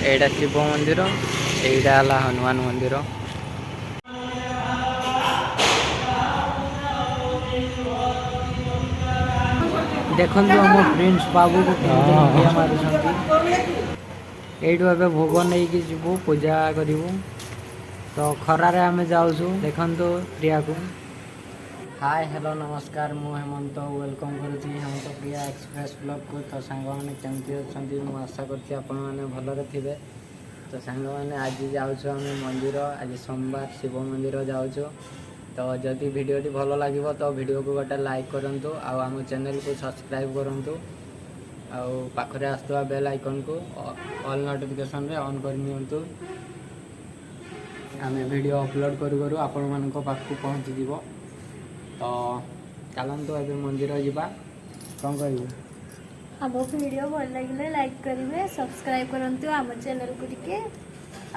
ଏଇଟା ଶିବ ମନ୍ଦିର, ଏଇଟା ହେଲା ହନୁମାନ ମନ୍ଦିର। ଦେଖନ୍ତୁ ଆମ ପ୍ରିନ୍ସ ବାବୁକୁ କେମିତି ମୁଣ୍ଡିଆ ମାରୁଛନ୍ତି। ଏଇଠୁ ଏବେ ଭୋଗ ନେଇକି ଯିବୁ, ପୂଜା କରିବୁ। ତ ଖରାରେ ଆମେ ଯାଉଛୁ। ଦେଖନ୍ତୁ ପ୍ରିୟାକୁ। ହାଏ, ହ୍ୟାଲୋ, ନମସ୍କାର, ମୁଁ ହେମନ୍ତ welcome କରୁଛି ହେମନ୍ତ ପ୍ରିୟା ଏକ୍ସପ୍ରେସ୍ ବ୍ଲଗ୍କୁ। ତ ସାଙ୍ଗମାନେ, କେମିତି ଅଛନ୍ତି? ମୁଁ ଆଶା କରୁଛି ଆପଣମାନେ ଭଲରେ ଥିବେ। ତ ସାଙ୍ଗମାନେ, ଆଜି ଯାଉଛୁ ଆମେ ମନ୍ଦିର। ଆଜି ସୋମବାର, ଶିବ ମନ୍ଦିର ଯାଉଛୁ। ତ ଯଦି ଭିଡ଼ିଓଟି ଭଲ ଲାଗିବ ତ ଭିଡ଼ିଓକୁ ଗୋଟେ ଲାଇକ୍ କରନ୍ତୁ ଆଉ ଆମ ଚ୍ୟାନେଲକୁ ସବସ୍କ୍ରାଇବ୍ କରନ୍ତୁ ଆଉ ପାଖରେ ଆସୁଥିବା ବେଲ୍ ଆଇକନ୍କୁ ଅଲ୍ ନୋଟିଫିକେସନ୍ରେ ଅନ୍ କରିନିଅନ୍ତୁ। ଆମେ ଭିଡ଼ିଓ ଅପଲୋଡ଼ କରୁ କରୁ ଆପଣମାନଙ୍କ ପାଖକୁ ପହଞ୍ଚିଯିବ। ତ ଚାଲନ୍ତୁ, ଏବେ ମନ୍ଦିର ଯିବା। କ'ଣ କହିବୁ? ଆମ ଭିଡ଼ିଓ ଭଲ ଲାଗିଲେ ଲାଇକ୍ କରିବେ, ସବସ୍କ୍ରାଇବ୍ କରନ୍ତୁ ଆମ ଚ୍ୟାନେଲକୁ ଟିକେ।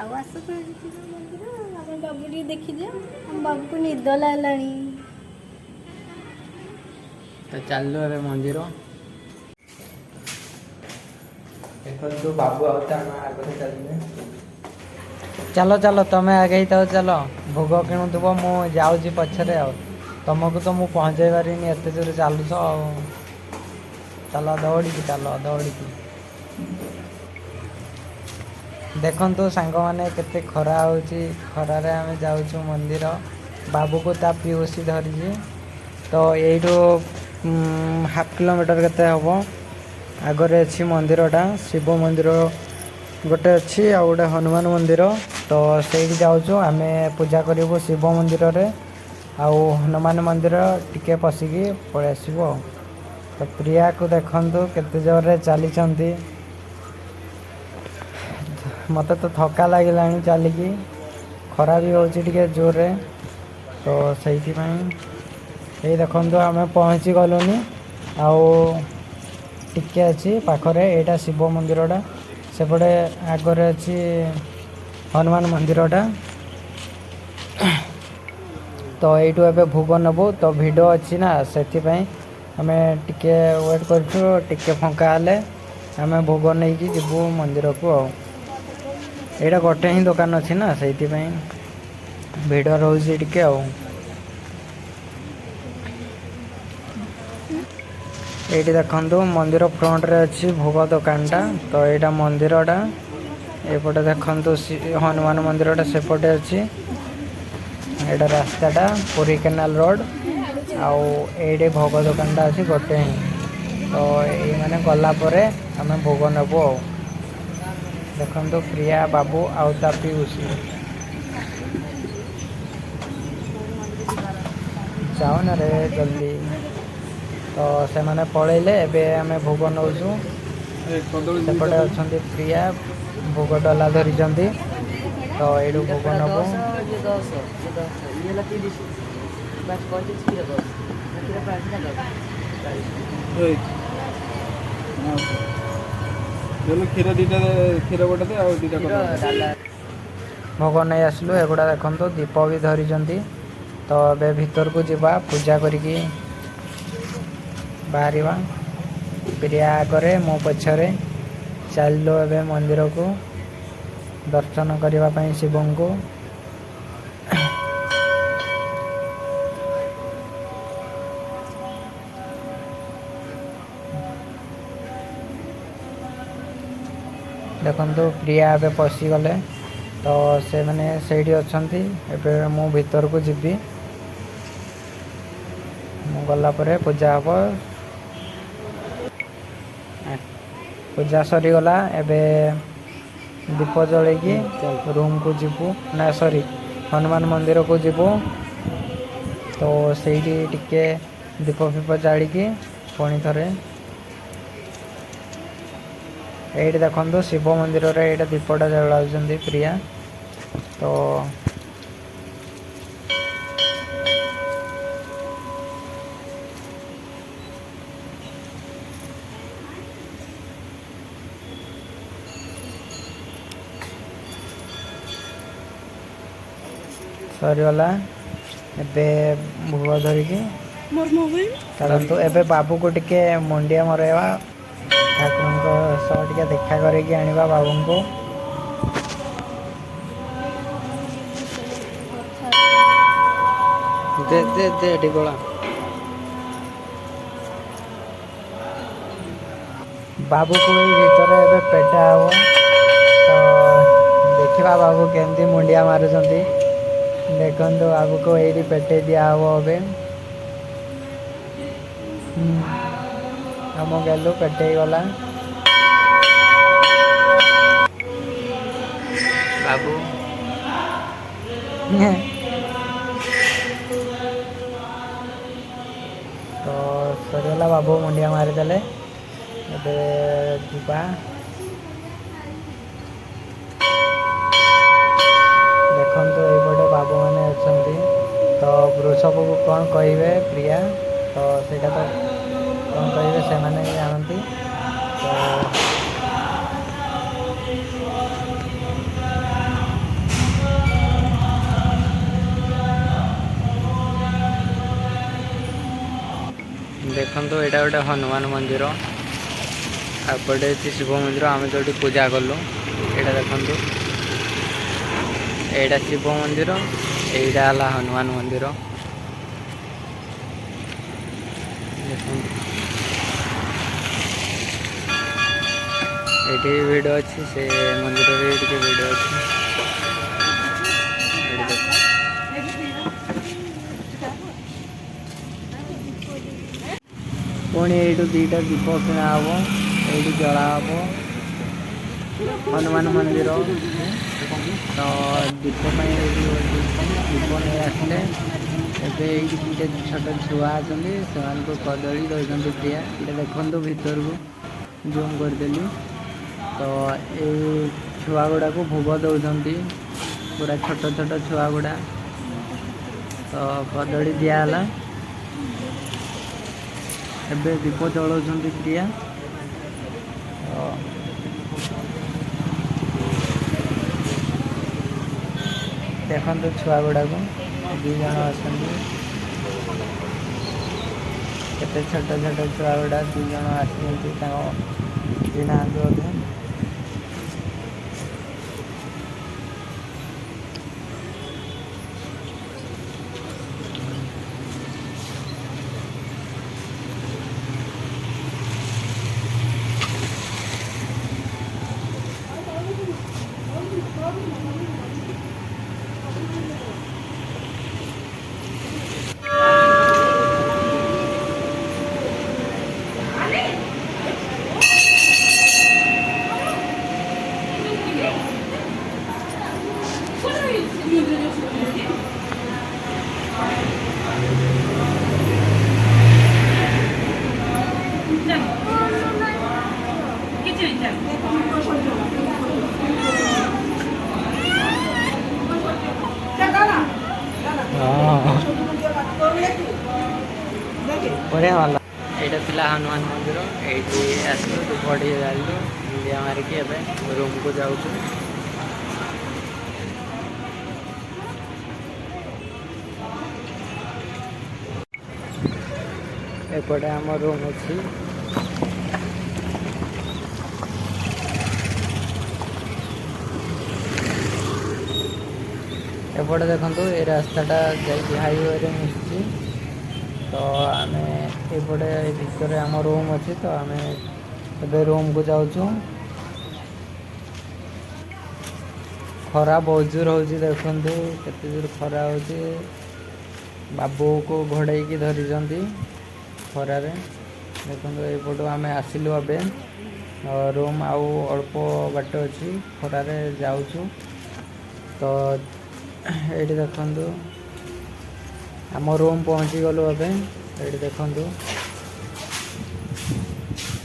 ଆଉ ଆସ ଯିବା ମନ୍ଦିର। ଆମ ବାବୁ ଟିକେ ଦେଖିଦିଅ। ଆମ ବାବୁକୁ ନିଦ ଲାଗିଲାଣି। ତ ଚାଲିଲୁ ଏବେ ମନ୍ଦିର। ଦେଖନ୍ତୁ, ବାବୁ ଆଉ ତା ମା ଆଗରେ ଚାଲିଲେ। ଚାଲ ଚାଲ, ତମେ ଆଗେଇ ଥାଅ, ଚାଲ। ଭୋଗ କିଣୁଥିବ, ମୁଁ ଯାଉଛି ପଛରେ। ଆଉ ତମକୁ ତ ମୁଁ ପହଞ୍ଚେଇ ପାରିନି, ଏତେ ଜୋରେ ଚାଲୁଛ। ଆଉ ଚାଲ, ଦୌଡ଼ିକି ଚାଲ, ଦୌଡ଼ିକି। ଦେଖନ୍ତୁ ସାଙ୍ଗମାନେ, କେତେ ଖରା ହେଉଛି। ଖରାରେ ଆମେ ଯାଉଛୁ ମନ୍ଦିର। ବାବୁକୁ ତା ପିଉସୀ ଧରିଛି। ତ ଏଇଠୁ ହାଫ୍ କିଲୋମିଟର କେତେ ହେବ, ଆଗରେ ଅଛି ମନ୍ଦିରଟା। ଶିବ ମନ୍ଦିର ଗୋଟେ ଅଛି ଆଉ ଗୋଟେ ହନୁମାନ ମନ୍ଦିର। ତ ସେଇଠି ଯାଉଛୁ ଆମେ, ପୂଜା କରିବୁ ଶିବ ମନ୍ଦିରରେ ଆଉ ହନୁମାନ ମନ୍ଦିର ଟିକେ ପଶିକି ପଳେଇ ଆସିବୁ। ଆଉ ତ ପ୍ରିୟାକୁ ଦେଖନ୍ତୁ, କେତେ ଜୋରରେ ଚାଲିଛନ୍ତି। ମୋତେ ତ ଥକା ଲାଗିଲାଣି ଚାଲିକି। ଖରା ବି ହେଉଛି ଟିକେ ଜୋରରେ, ତ ସେଇଥିପାଇଁ। ଏଇ ଦେଖନ୍ତୁ, ଆମେ ପହଞ୍ଚି ଗଲୁନି, ଆଉ ଟିକେ ଅଛି ପାଖରେ। ଏଇଟା ଶିବ ମନ୍ଦିରଟା, ସେପଟେ ଆଗରେ ଅଛି ହନୁମାନ ମନ୍ଦିରଟା। ତ ଏଇଠୁ ଏବେ ଭୋଗ ନେବୁ। ତ ଭିଡ଼ ଅଛି ନା, ସେଥିପାଇଁ ଆମେ ଟିକେ ୱେଟ୍ କରୁଛୁ। ଟିକେ ଫାଙ୍କା ହେଲେ ଆମେ ଭୋଗ ନେଇକି ଯିବୁ ମନ୍ଦିରକୁ। ଆଉ ଏଇଟା ଗୋଟେ ହିଁ ଦୋକାନ ଅଛି ନା, ସେଇଥିପାଇଁ ଭିଡ଼ ରହୁଛି ଟିକେ। ଆଉ ଏଇଠି ଦେଖନ୍ତୁ, ମନ୍ଦିର ଫ୍ରଣ୍ଟରେ ଅଛି ଭୋଗ ଦୋକାନଟା। ତ ଏଇଟା ମନ୍ଦିରଟା। ଏପଟେ ଦେଖନ୍ତୁ, ହନୁମାନ ମନ୍ଦିରଟା ସେପଟେ ଅଛି। ଏଇଟା ରାସ୍ତାଟା ପୁରୀ କେନାଲ ରୋଡ଼। ଆଉ ଏଇଠି ଭୋଗ ଦୋକାନଟା ଅଛି ଗୋଟେ ହିଁ। ତ ଏଇମାନେ ଗଲା ପରେ ଆମେ ଭୋଗ ନେବୁ। ଆଉ ଦେଖନ୍ତୁ, ପ୍ରିୟା, ବାବୁ ଆଉ ତା ପିଉସୀ। ଯାଉନ ରେ ଜଲ୍ଦି। ତ ସେମାନେ ପଳେଇଲେ, ଏବେ ଆମେ ଭୋଗ ନେଉଛୁ। ସେପଟେ ଅଛନ୍ତି ପ୍ରିୟା, ଭୋଗ ଡଲା ଧରିଛନ୍ତି। ତ ଏଇଠୁ ଭୋଗ ନେବୁ। 10, ଇଏ 10, ଇଏ 10, ଇଏ ହେଲା 30, 5, 35, କ୍ଷୀର 10, କ୍ଷୀର 5 ନା 10, 40। ଦେଲୁ କ୍ଷୀର ଦୁଇଟା, କ୍ଷୀର ଗୋଟେ ଦେ ଆଉ ଦୁଇଟା କ୍ଷୀର କଦଳୀ। ଡାଲା। ଭୋଗ ନେଇ ଆସିଲୁ। ଏଗୁଡ଼ା ଦେଖନ୍ତୁ, ଦୀପ ବି ଧରିଛନ୍ତି। ତ ଏବେ ଭିତରକୁ ଯିବା, ପୂଜା କରିକି ବାହାରିବା। ପ୍ରିୟା ଆଗରେ, ମୋ ପଛରେ। ଚାଲିଲୁ ଏବେ ମନ୍ଦିରକୁ ଦର୍ଶନ କରିବା ପାଇଁ ଶିବଙ୍କୁ। ଦେଖନ୍ତୁ, ପ୍ରିୟା ଏବେ ପଶିଗଲେ। ତ ସେମାନେ ସେଇଠି ଅଛନ୍ତି। ଏବେ ମୁଁ ଭିତରକୁ ଯିବି। ମୁଁ ଗଲା ପରେ ପୂଜା ହେବ। ପୂଜା ସରିଗଲା। ଏବେ ଦୀପ ଜଳେଇକି ରୁମ୍କୁ ଯିବୁ ନା, ସରି, ହନୁମାନ ମନ୍ଦିରକୁ ଯିବୁ। ତ ସେଇଠି ଟିକେ ଦୀପ ଫିପ ଜାଳିକି ପୁଣି ଥରେ। ଏଇଠି ଦେଖନ୍ତୁ, ଶିବ ମନ୍ଦିରରେ ଏଇଟା ଦୀପଟା ଜଳାଉଛନ୍ତି ପ୍ରିୟା। ତ ସରିଗଲା। ଏବେ ଭୋଗ ଧରିକି ଚାଲନ୍ତୁ। ଏବେ ବାବୁକୁ ଟିକେ ମୁଣ୍ଡିଆ ମରାଇବା, ଠାକୁରଙ୍କ ସହ ଟିକେ ଦେଖା କରିକି ଆଣିବା ବାବୁଙ୍କୁ। ଦେ ଦେ ଦେ ଏଠି ଗୋଳା। ବାବୁକୁ ଏଇ ଭିତରେ ଏବେ ପେଟା ହବ। ତ ଦେଖିବା ବାବୁ କେମିତି ମୁଣ୍ଡିଆ ମାରୁଛନ୍ତି। ଦେଖନ୍ତୁ, ବାବୁକୁ ଏଇଠି ପେଟେଇ ଦିଆହବ ଏବେ। ଆମ ଗେଲୁ ପେଟେଇ ଗଲା। ବାବୁ, ତ ସରିଗଲା, ବାବୁ ମୁଣ୍ଡିଆ ମାରିଦେଲେ। ଏବେ ଯିବା। ଦେଖନ୍ତୁ, ଏଇପଟେ ବାବୁମାନେ ଅଛନ୍ତି। ତ ବୃଷଭକୁ କ'ଣ କହିବେ ପ୍ରିୟା, ତ ସେଇଟା ତ କ'ଣ କହିବେ ସେମାନେ ବି ଜାଣନ୍ତି। ତ ଦେଖନ୍ତୁ, ଏଇଟା ଗୋଟେ ହନୁମାନ ମନ୍ଦିର ଆଉ ଏପଟେ ଅଛି ଶିବ ମନ୍ଦିର, ଆମେ ଯେଉଁଠି ପୂଜା କଲୁ। ଏଇଟା ଦେଖନ୍ତୁ, ଏଇଟା ଶିବ ମନ୍ଦିର, ଏଇଟା ହେଲା ହନୁମାନ ମନ୍ଦିର। ଦେଖନ୍ତୁ, ଏଇଠି ବି ଭିଡ଼ ଅଛି, ସେ ମନ୍ଦିରରେ ବି ଟିକେ ଭିଡ଼ ଅଛି। ଏଇଠି ଦେଖ। ପୁଣି ଏଇଠୁ ଦୁଇଟା ଦୀପ କିଣା ହବ, ଏଇଠି ଜଳା ହବ ହନୁମାନ ମନ୍ଦିର। ତ ଦୀପ ପାଇଁ ଏଇଠି ଦୀପ ନେଇ ଆସିଲେ। ଏବେ ଏଇଠି ଦୁଇଟା ଛୋଟ ଛୁଆ ଅଛନ୍ତି, ସେମାନଙ୍କୁ କଦଳୀ ଦେଉଛନ୍ତି ପ୍ରିୟା। ଏଇଟା ଦେଖନ୍ତୁ, ଭିତରକୁ ଜୁମ୍ କରିଦେଲି। ତ ଏଇ ଛୁଆ ଗୁଡ଼ାକୁ ଭୋଗ ଦେଉଛନ୍ତି, ପୁରା ଛୋଟ ଛୋଟ ଛୁଆ ଗୁଡ଼ା। ତ କଦଳୀ ଦିଆହେଲା, ଏବେ ଦୀପ ଜଳାଉଛନ୍ତି ପ୍ରିୟା। ତ ଦେଖନ୍ତୁ ଛୁଆ ଗୁଡ଼ାକୁ, ଦୁଇ ଜଣ ଅଛନ୍ତି, କେତେ ଛୋଟ ଛୋଟ ଛୁଆ ଗୁଡ଼ା। ଦୁଇ ଜଣ ଆସିଛନ୍ତି, ତାଙ୍କ କେହି ନାହାନ୍ତି ବୋଧେ। ହଁ, ବଢ଼ିଆ ବାଲା। ଏଇଟା ଥିଲା ହନୁମାନ ମନ୍ଦିର। ଏଇଠି ଆସିଲୁ, ଧୂପ ଟିକେ ଜାଳିଲୁ, ମୁଣ୍ଡିଆ ମାରିକି ଏବେ ରୁମ୍କୁ ଯାଉଛୁ। ଏପଟେ ଆମ ରୁମ୍ ଅଛି। ଏପଟେ ଦେଖନ୍ତୁ, ଏ ରାସ୍ତାଟା ଯାଇକି ହାଇୱେରେ ମିଶୁଛି। ତ ଆମେ ଏପଟେ ଏ ଭିତରେ ଆମ ରୁମ୍ ଅଛି। ତ ଆମେ ଏବେ ରୁମ୍କୁ ଯାଉଛୁ। ଖରା ବହୁତ ଜୋର ହେଉଛି। ଦେଖନ୍ତୁ କେତେ ଜୋର ଖରା ହେଉଛି। ବାବୁକୁ ଘୋଡ଼େଇକି ଧରିଛନ୍ତି ଖରାରେ। ଦେଖନ୍ତୁ, ଏଇପଟୁ ଆମେ ଆସିଲୁ। ଏବେ ରୁମ୍ ଆଉ ଅଳ୍ପ ବାଟ ଅଛି, ଖରାରେ ଯାଉଛୁ। ତ ଏଇଠି ଦେଖନ୍ତୁ, ଆମ ରୁମ୍ ପହଞ୍ଚିଗଲୁ ଏବେ। ଏଇଠି ଦେଖନ୍ତୁ।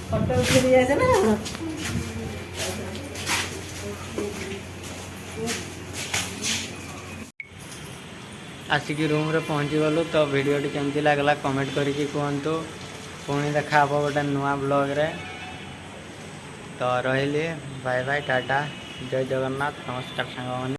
ଫଟୋ ଉଠେଇ ଯାଇଛ ନା? ଆସିକି ରୁମ୍ରେ ପହଞ୍ଚିଗଲୁ। ତ ଭିଡ଼ିଓଟି କେମିତି ଲାଗିଲା କମେଣ୍ଟ କରିକି କୁହନ୍ତୁ। ପୁଣି ଦେଖା ହେବ ଗୋଟେ ନୂଆ ବ୍ଲଗ୍ରେ। ତ ରହିଲି, ବାଏ ବାଏ, ଟାଟା, ଜୟ ଜଗନ୍ନାଥ, ନମସ୍କାର ସାଙ୍ଗମାନେ।